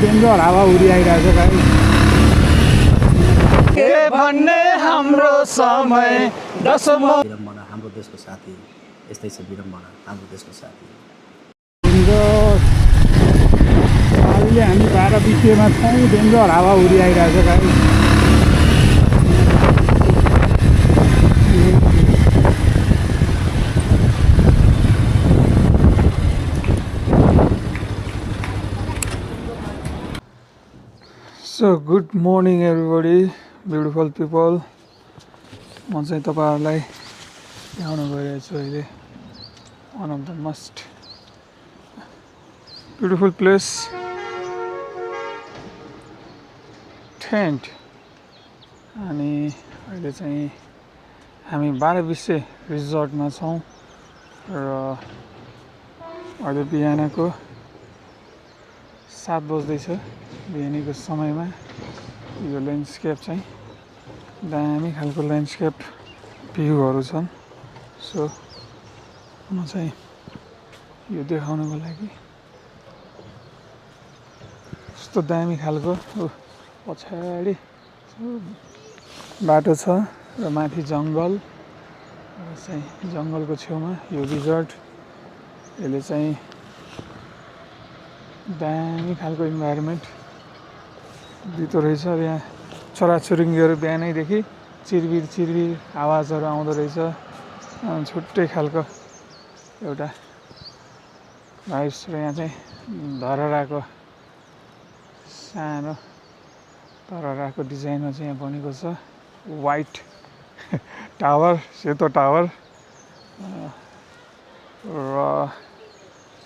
Danger हावा उडिआइरहेछ भाइ के भन्ने हाम्रो समय विडम्बना हाम्रो देशको साथी यस्तै छ विडम्बना हाम्रो देशको साथी अहिले हामी 12 विषयमा छौँ डेन्जर हावा उडिआइरहेछ भाइ So good morning everybody, beautiful people. म चाहिँ तपाईहरुलाई देखाउन गइरहेको छु अहिले one of the most beautiful place, tent. अनि अहिले चाहिँ हामी 12 विषय रिजोर्टमा छौँ र अहिले बिहानको 7 बज्दैछ बिहानीको समयमा यो ल्यान्डस्केप चाहिँ दामी खालको ल्यान्डस्केप भ्यूहरू छन् सो म चाहिँ यो देखाउनको लागि कस्तो दामी खालको पछाडि बाटो छ र माथि जङ्गल चाहिँ जङ्गलको छेउमा यो रिजोर्ट यसले चाहिँ दामी खालको इन्भाइरोमेन्ट दिँदो रहेछ र यहाँ चराचुरुङ्गीहरू बिहानैदेखि चिरबिर चिरबिर आवाजहरू आउँदो रहेछ छुट्टै खालको एउटा भाइब्स र यहाँ चाहिँ धरहराको सानो धरहराको डिजाइनमा चाहिँ यहाँ बनेको छ वाइट टावर सेतो टावर र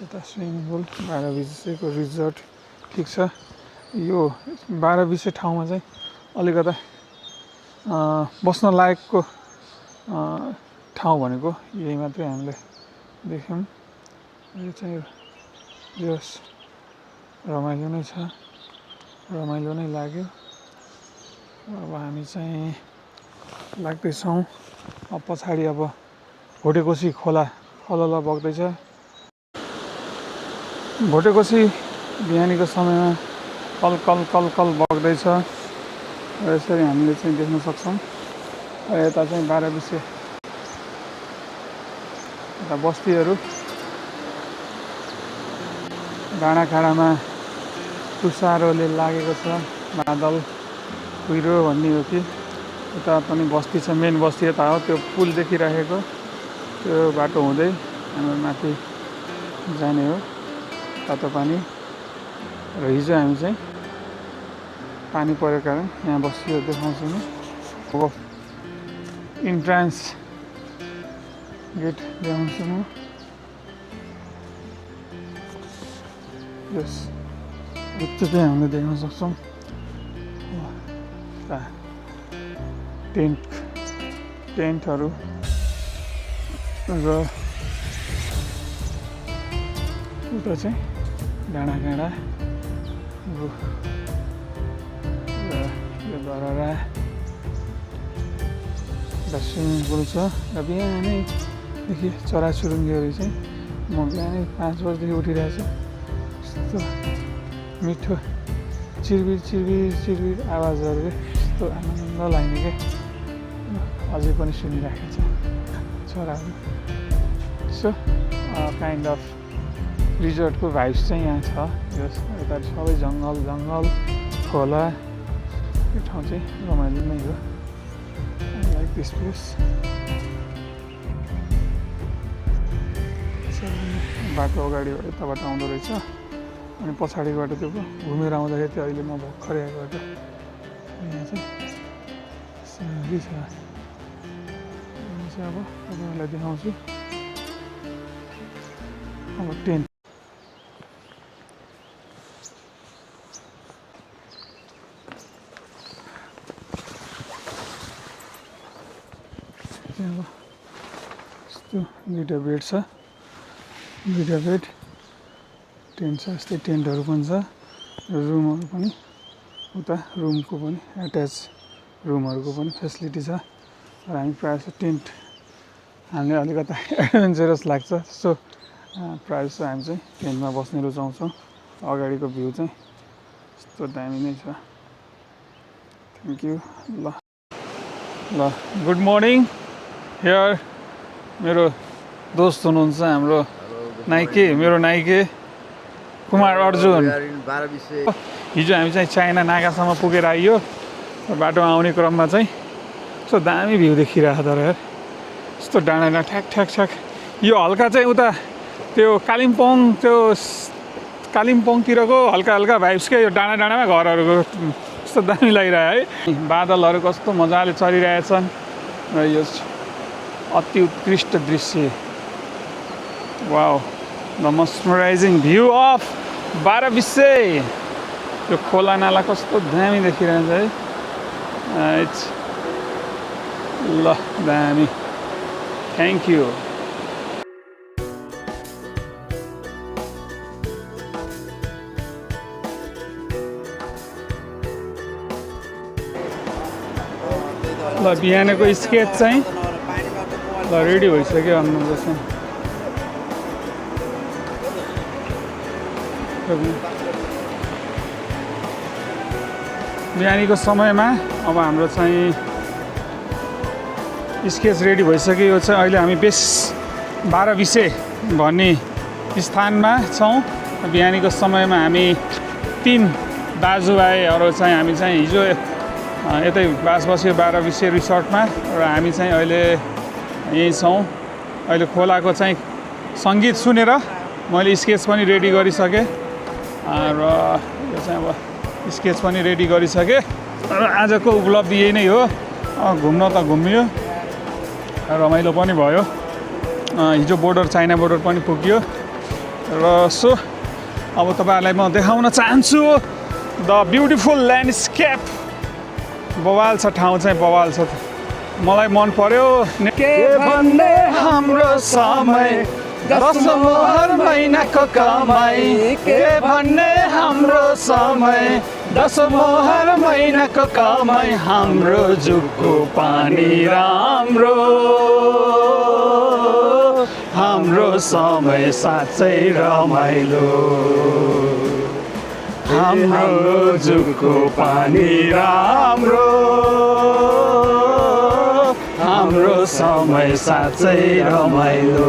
यता स्विमिङ पुल 12 विषयको रिजोर्ट ठिक छ यो 12 विषय ठाउँमा चाहिँ अलिकता बस्न लायकको ठाउँ भनेको यही मात्रै हामीले देख्यौँ यो चाहिँ यस रमाइलो नै छ रमाइलो नै लाग्यो अब हामी चाहिँ लाग्दैछौँ अब पछाडि अब भोटेकोसी खोला खलला बग्दैछ भोटेकोसी बिहानीको समयमा कल कल कल कल बग्दैछ र यसरी हामीले चाहिँ देख्न सक्छौँ र यता चाहिँ 12 विषय यता बस्तीहरू डाँडाकाँडामा तुसारोले लागेको छ बादल कुहिरो भन्ने हो कि यता पनि बस्ती छ मेन बस्ती यता हो त्यो पुल देखिरहेको त्यो बाटो हुँदै हाम्रो माथि जाने हो तातो पानी र हिजो हामी चाहिँ पानी परेको कारण यहाँ बस्तीहरू देखाउँछु म अब इन्ट्रान्स गेट देखाउँछु म यस यति चाहिँ हामीले देख्न सक्छौँ टेन्टहरू र उता चाहिँ डाँडाकाँडा र यो धरहरा स्विमिङ पुल छ र बिहानैदेखि चराचुरुङ्गीहरू चाहिँ म बिहानै 5 बजीदेखि उठिरहेको छु यस्तो मिठो चिरबिर चिरबिर चिरबिर आवाजहरूले यस्तो आनन्द लाग्ने क्या अझै पनि सुनिरहेको छ चराहरू सो काइन्ड अफ रिजोर्टको भाइब्स चाहिँ यहाँ छ यता सबै जङ्गल जङ्गल खोला यो ठाउँ चाहिँ रमाइलो नै हो लाइक दिस प्लेस बाटो अगाडिबाट यताबाट आउँदो रहेछ अनि पछाडिबाट त्यो घुमेर आउँदाखेरि त्यो अहिले म भर्खरै आएको यहाँ चाहिँ सिनरी छ अब तपाईँहरूलाई देखाउँछु अब टेन्ट यस्तो 2टा बेड छ 2टा बेड टेन्ट छ यस्तै टेन्टहरू पनि छ रुमहरू पनि उता रुमको पनि एट्याच रुमहरूको पनि फेसिलिटी छ र हामी प्रायः जस्तो टेन्ट हामीले अलिकता एडभेन्चरस लाग्छ सो प्रायः जस्तो हामी चाहिँ टेन्टमा बस्ने रुचाउँछौँ अगाडिको भ्यू चाहिँ कस्तो दामी नै छ थ्याङ्क यू ल ल गुड मर्निङ हियर मेरो दोस्त हुनुहुन्छ हाम्रो नाइके मेरो नाइके कुमार अर्जुन हिजो हामी चाहिँ चाइना नागासम्म पुगेर आइयो बाटोमा आउने क्रममा चाहिँ यस्तो दामी भ्यू देखिरहेको तर यार यस्तो डाँडा ठ्याक ठ्याक ठ्याक यो हल्का चाहिँ उता त्यो कालिम्पोङतिरको हल्का हल्का भाइब्सकै यो डाँडामा घरहरूको यस्तो दामी लागिरह्यो है बादलहरू कस्तो मजाले चलिरहेछन् र यो अति उत्कृष्ट दृश्य wow the mesmerizing view of Barhabise यो खोला नाला कस्तो दामी देखिरहेछ है ल दामी थ्याङ्क यू ल बिहानको स्केच चाहिँ ल रेडी भइसक्यो अन्त चाहिँ बिहानीको समयमा अब हाम्रो चाहिँ स्केच रेडी भइसक्यो यो चाहिँ अहिले हामी बाह्रविसे भन्ने स्थानमा छौँ बिहानीको समयमा हामी 3 दाजुभाइहरू चाहिँ हामी चाहिँ हिजो यतै बास बस्यो बाह्रविसे रिसोर्टमा र हामी चाहिँ अहिले यहीँ छौँ अहिले खोलाको चाहिँ सङ्गीत सुनेर मैले स्केच पनि रेडी गरिसकेँ र यो चाहिँ अब स्केच पनि रेडी गरिसकेँ र आजको उपलब्धि यही नै हो घुम्न त घुमियो रमाइलो पनि भयो हिजो चाइना बोर्डर पनि पुग्यो र सो अब तपाईँहरूलाई म देखाउन चाहन्छु द ब्युटिफुल ल्यान्डस्केप बवाल छ ठाउँ चाहिँ बवाल छ मलाई मन पर्यो के भन्ने हाम्रो समय 10 मोहर महिनाको कमाई के भन्ने हाम्रो समय 10 मोहर महिनाको कमाई हाम्रो जुगको पानी राम्रो हाम्रो समय साँच्चै रमाइलो हाम्रो जुगको पानी राम्रो हाम्रो समय साँच्चै रमाइलो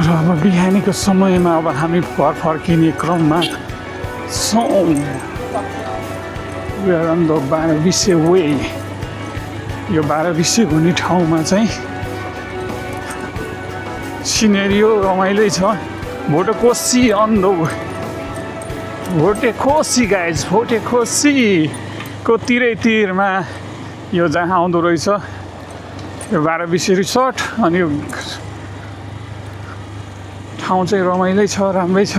र अब बिहानीको समयमा अब हामी घर फर्किने क्रममा छौँ बाह्रविसे वे यो बाह्रविसे हुने ठाउँमा चाहिँ सिनेरियो रमाइलै छ भोटेकोसी भोटेकोसी गाइज भोटेकोसीको तिरमा यो जहाँ आउँदो रहेछ यो बाह्रविसे रिसोर्ट अनि यो ठाउँ चाहिँ रमाइलै छ राम्रै छ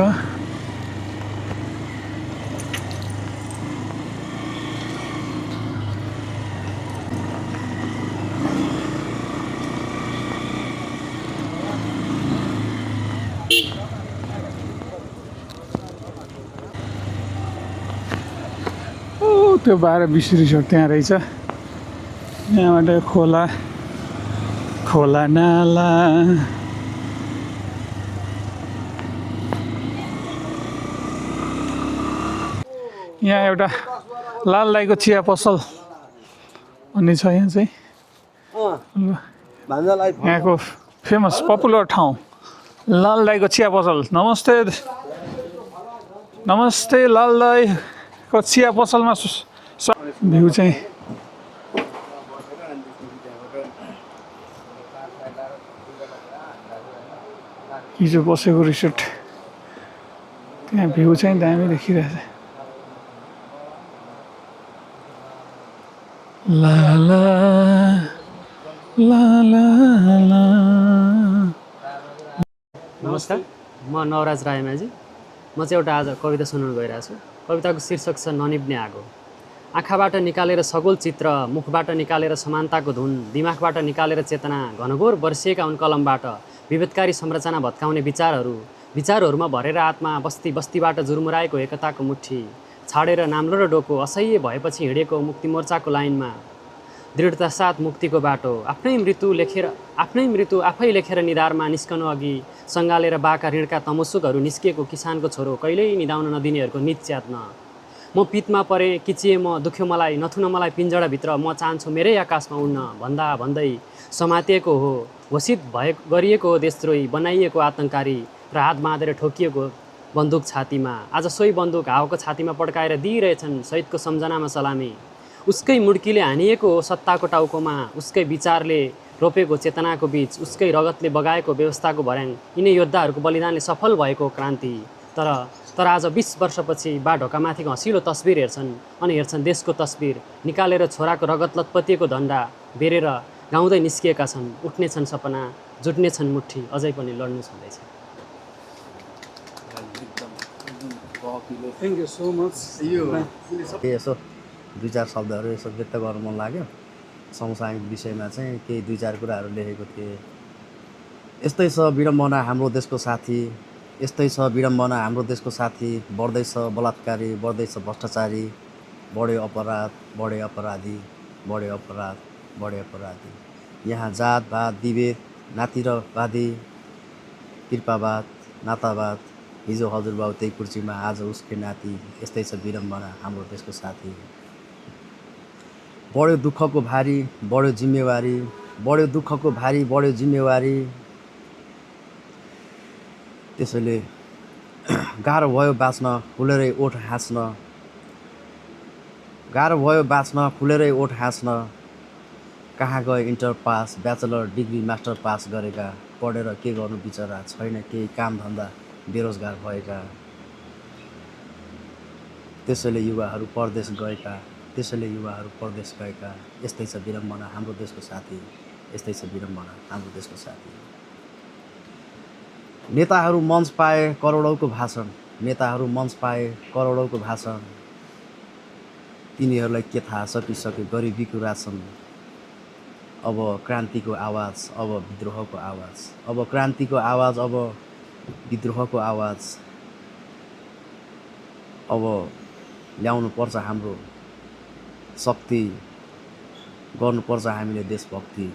त्यो बाह्रविसे रिसोर्ट त्यहाँ रहेछ यहाँबाट खोला नाला यहाँ एउटा लाल दाईको चिया पसल भन्ने छ यहाँ चाहिँ यहाँको फेमस पपुलर ठाउँ लाल दाईको चिया पसल नमस्ते लाल दाईको चिया पसलमा भ्यू चाहिँ हिजो बसेको रिसोर्ट त्यहाँ भ्यू चाहिँ दामी देखिरहेछ ला ला ला ला ला नमस्कार म नवराज रायमाझी म चाहिँ एउटा आज कविता सुनाउन गइरहेको छु कविताको शीर्षक छ ननिब्ने आगो आँखाबाट निकालेर सगोल चित्र मुखबाट निकालेर समानताको धुन दिमागबाट निकालेर चेतना घनघोर बर्सिएका उन कलमबाट विभेदकारी संरचना भत्काउने विचारहरूमा भरेर आत्मा बस्तीबाट जुर्मुराएको एकताको मुट्ठी छाडेर नाम्लो र डोको असह्य भएपछि हिँडेको मुक्ति मोर्चाको लाइनमा दृढता साथ मुक्तिको बाटो आफ्नै मृत्यु आफै लेखेर निधारमा निस्कनु अघि सङ्गालेर बाका ऋणका तमसुकहरू निस्किएको किसानको छोरो कहिल्यै निदाउन नदिनेहरूको नित च्यात्न म पितमा परे किचिए म दुख्यो मलाई नथुन मलाई पिन्जडाभित्र म चाहन्छु मेरै आकाशमा उड्न भन्दा भन्दै समातिएको हो घोषित गरिएको हो देशद्रोही बनाइएको आतङ्कारी र हात बाँधेर ठोकिएको बन्दुक छातीमा आज सोही बन्दुक हावाको छातीमा पड्काएर दिइरहेछन् शहीदको सम्झनामा सलामी उसकै मुड्कीले हानिएको हो सत्ताको टाउकोमा उसकै विचारले रोपेको चेतनाको बीच उसकै रगतले बगाएको व्यवस्थाको भर्याङ यिनै योद्धाहरूको बलिदानले सफल भएको क्रान्ति तर आज 20 वर्षपछि बा ढोकामाथिको हँसिलो तस्बिर हेर्छन् अनि हेर्छन् देशको तस्बिर निकालेर छोराको रगत लतपतिएको धन्डा बेरेर गाउँदै निस्किएका छन् उठ्नेछन् सपना जुट्नेछन् मुट्ठी अझै पनि लड्नु छँदैछ। Thank you so much. यसो 2-4 शब्दहरू यसो व्यक्त गर्न मन लाग्यो। समसामयिक विषयमा चाहिँ केही 2-4 कुराहरू लेखेको थिएँ। यस्तै छ विडम्बना हाम्रो देशको साथी, यस्तै छ विडम्बना हाम्रो देशको साथी, बढ्दैछ बलात्कारी, बढ्दैछ भ्रष्टाचारी, बढ्यो अपराध, बढे अपराधी, बढे अपराध, बढे अपराधी। यहाँ जातभात विभेद, नातिरवादी, कृपावाद, नातावाद, हिजो हजुरबाउ त्यही कुर्सीमा आज उसकै नाति, यस्तै छ विडम्बना हाम्रो देशको साथी। बढ्यो दुःखको भारी, बढ्यो जिम्मेवारी, बढ्यो दुःखको भारी, बढ्यो जिम्मेवारी। त्यसैले गाह्रो भयो बाँच्न खुलेरै ओठ हाँस्न, गाह्रो भयो बाँच्न खुलेरै ओठ हाँस्न। कहाँ गए inter pass, bachelor degree master pass गरेका, पढेर के गर्नु बिचरा, छैन केही कामधन्दा, बेरोजगार भएका। त्यसैले युवाहरू परदेश गएका, त्यसैले युवाहरू परदेश गएका। यस्तै छ विडम्बना हाम्रो देशको साथी, यस्तै छ विडम्बना हाम्रो देशको साथी। नेताहरू मञ्च पाए करोडौँको भाषण, नेताहरू मञ्च पाए करोडौँको भाषण। तिनीहरूलाई के थाहा सकिसक्यो गरिबीको रासन। अब क्रान्तिको आवाज, अब विद्रोहको आवाज, अब क्रान्तिको आवाज, अब विद्रोहको आवाज। अब ल्याउनुपर्छ हाम्रो शक्ति, गर्नुपर्छ हामीले देशभक्ति।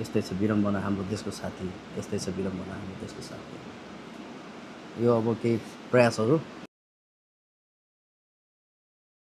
यस्तै छ विडम्बना हाम्रो देशको साथी, यस्तै छ विडम्बना हाम्रो देशको साथी। यो अब केही प्रयासहरू